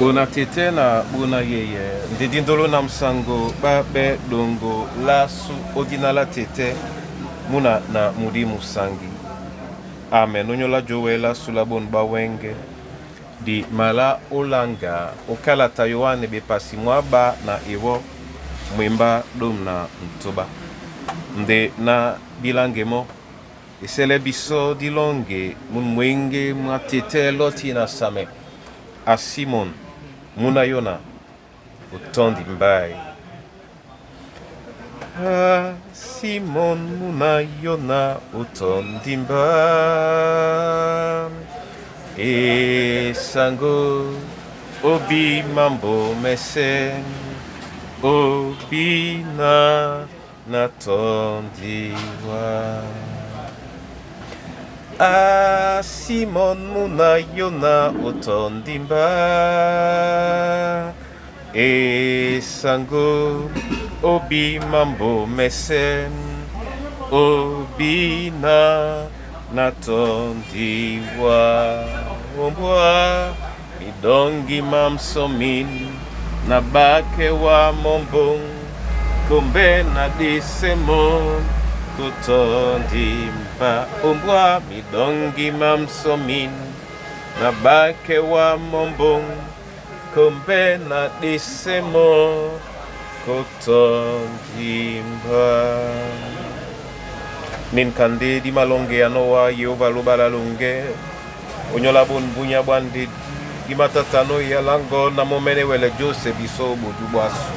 Bona tete na bona yeye ndidi ndolo na msango babe dongo lasu odina la tete muna na mudi musangi. Amen. Onyola jowela sula bon bawenge di mala olanga okalata Yohane bepasi mwaba na iwo mwimba dom na ntoba nde na dilangemo esele biso dilonge mun mwenge mwa tete loti na same a Simon muna Yona otondi mbai. A Simon muna Yona otondi mba esango obi mambo mese obina natondiwa. A Simon muna Yona otondi mba esango obi mambo mese obina natondiwa. Ombwa midongi mamsomin na bake wa mombong kombe na disemo kotondimba. Ombwa midongi mamsomin na bake wa mombong kombe na disemo kotondimba. Ninkande di malonge ya noa Yehova lobala longe onyola bonbunya bwande di matatano ya lango na momene wele jose biso bodu bwasu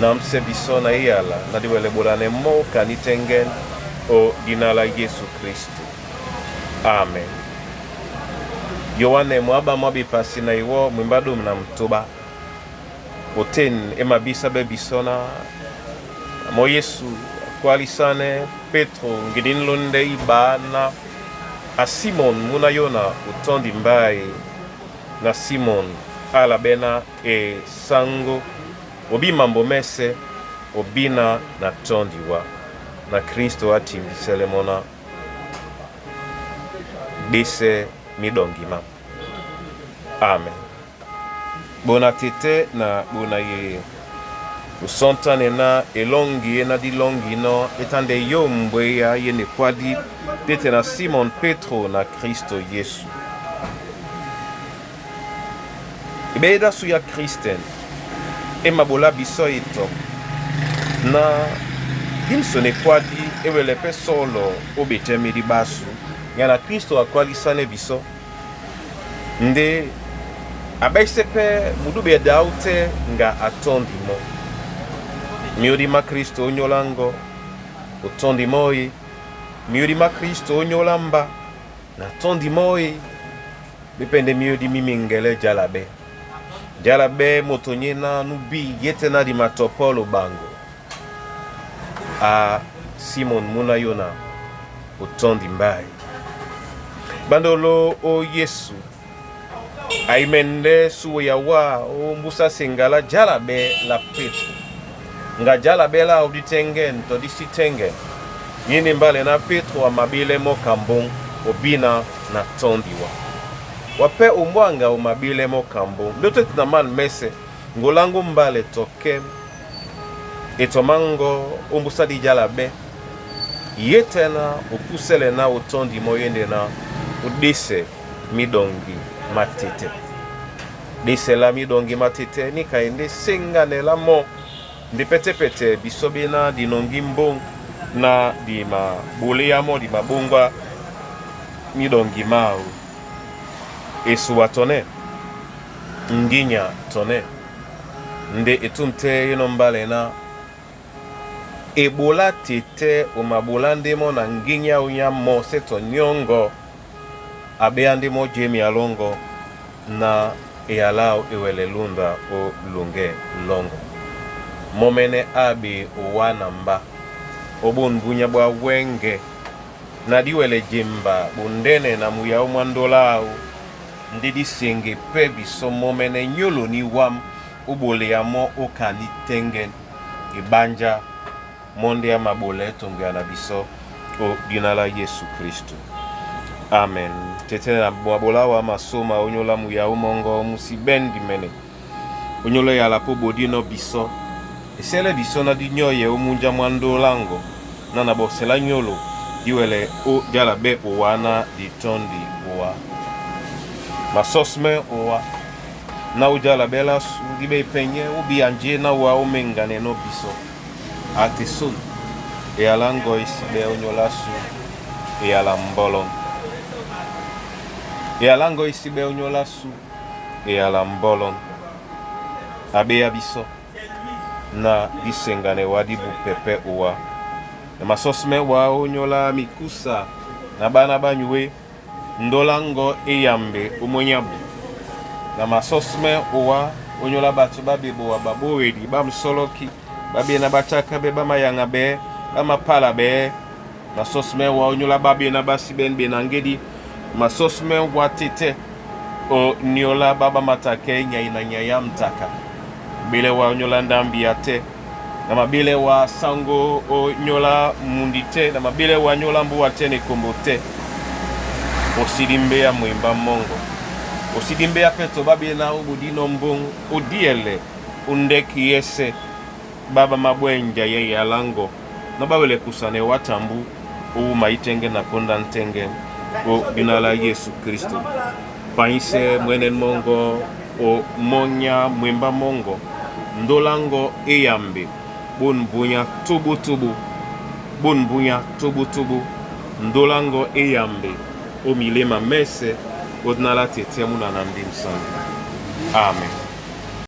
na mse biso na iyala na diwele bolane mo kanitengen o dinala Yesu Kristo. Amen. Yohane mwaba mwabipasi na iwo mwimbadum na mtuba oten emabisa be biso na mo Yesu akwalisane Petro ngidin londe ibana a Simon muna Yona otondi mbai na Simon alabena e sango obi mambo mese obina na tondiwa na Kristo atimbisele mona dese midongima. Amen. Bona tete na bona ye usontane na elongi ye na dilongi no etande yo mbwe ya ye ne kwadi tete na Simon Petro na Kristo Yesu. Ibeda su ya Kristen emabola biso ito na dimso ne kwadi ewele pe solo obetemi basu ya na Kristo akwalisane biso nde abaise pe mudube daute nga atondi mo miodi ma Kristo onyolango otondi moi miodi ma Kristo onyolamba na tondi moi bipende miodi mimingele jalabe jalabe moto nye na nubi yete na di matopolo bango a Simon muna Yona otondi mbai bandolo o Yesu aimende suwo ya wa o mbusa sengala jalabe la Petro nga jalabe la oditengen to disitengen yini mbale na Petro amabile mo kambong obina na tondiwa wape umbwanga omabile mo kambong ndoto na man mese ngolango mbale toke etomango ombusa di jalabe ye tena opusele na otondi moyende na odese midongi matete desela midongi matete nikaende senganela mo nde petepete biso bena dinongi mbong na di mabole ya mo di mabongwa midongi mao esuwa tone nginya tone nde etumte yeno mbale na ebola tete omabola ndemo na nginya onya mo se to nyongo abea ndemo jemi alongo na eyalao ewele lunda o lunge longo momene abi owana mba obonbunya bwa wenge na diwele jemba bondene na muyao mwandolau nde disenge pe biso momene nyolo ni wam obole ya mo okani tengen ebanja monde ya mabole etongo ya na biso o dina la Yesu Kristo. Amen. Tete na mabola wa masoma onyola muya omongo musi bendi mene. Onyola yala po bodino biso. Esele biso na dinyo ye omunja mwandolango na na bosela nyolo diwele o jala be owana ditondi owa. Masosme owa na ujala bela su dibe penye ubi anje na wa omengane no biso. Ate son e alango isibe onyola su e ala mbolon. E alango isibe onyola su e ala mbolon. Abeya biso na disengane wa dibu pepe owa. Na masosme wa onyola mikusa na bana banywe ndolango eyambe omonyabu. Na masosme owa onyola bato babebo babowedi bamsoloki babe na bataka be bamayanga be bamapala be masosme wa onyola babe na basi ben be nangedi masosme wa tete o niola baba matake nyai na nyaya mtaka bele wa onyola ndambi ate na mabele wa sango o nyola mundi te na mabele wa nyola mbuwa te ne kombo te osidimbe ya mwimba mongo osidimbe ya peto babe na obudino mbong odiele undeki yese baba mabwenja ye yalango na bawele kusane watambu o maitenge na ponda ntenge o dinala Yesu Kristo paise mwene mongo o monya mwimba mongo ndolango eyambe bon bunya tubu tubu bon bunya tubu tubu ndolango eyambe o milema mese odinala tete muna na ndi msangi. Amen.